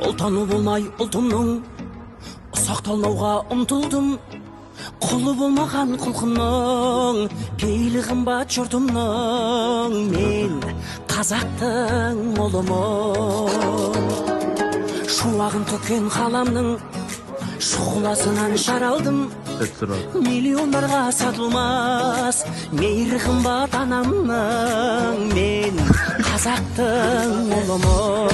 Ұлтаны болмай ұлтымның, ұсақталмауға ұмтылдым. Құлы болмаған құлқынның, пейілі қымбат жұртымның. Мен қазақтың ұлымын. Шуағын төккен қаламның шұғыласынан жаралдым. Миллиондарға сатылмас мейірі қымбат анамның. Мен қазақтың ұлымын.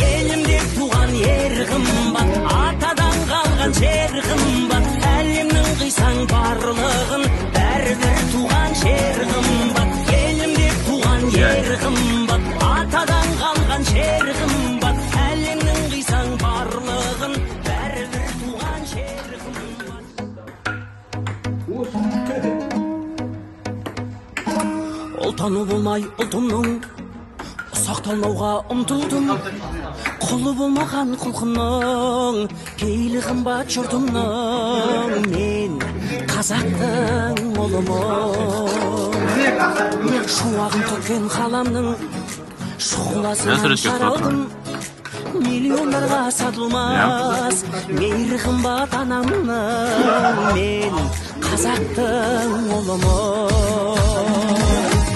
Елімде туған ер қымбат, атадан қалған жер қымбат. Әлемнің қисаң барлығын, бәрібір туған жер қымбат. Елімде туған ер қымбат, атадан қалған жер қымбат. Әлемнің қисаң барлығын, бәрібір туған жер қымбат. Ұлтаны болмай ұлтымның, ұсақталмауға ұмтылдым. Құлы болмаған құлқынның, пейілі қымбат жұртымның. Мен қазақтың ұлымын. Шуағын төккен қаламның шұғыласынан жаралдым. Миллиондарға сатылмас мейірі қымбат анамның. Мен қазақтың ұлымын.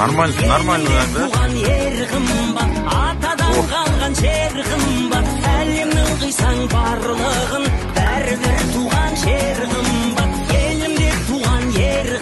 Нормально, нормально, да? Туған ер қымбат, атадан қалған жер қымбат. Әлемнің қисаң барлығын, бәрібір туған жер қымбат.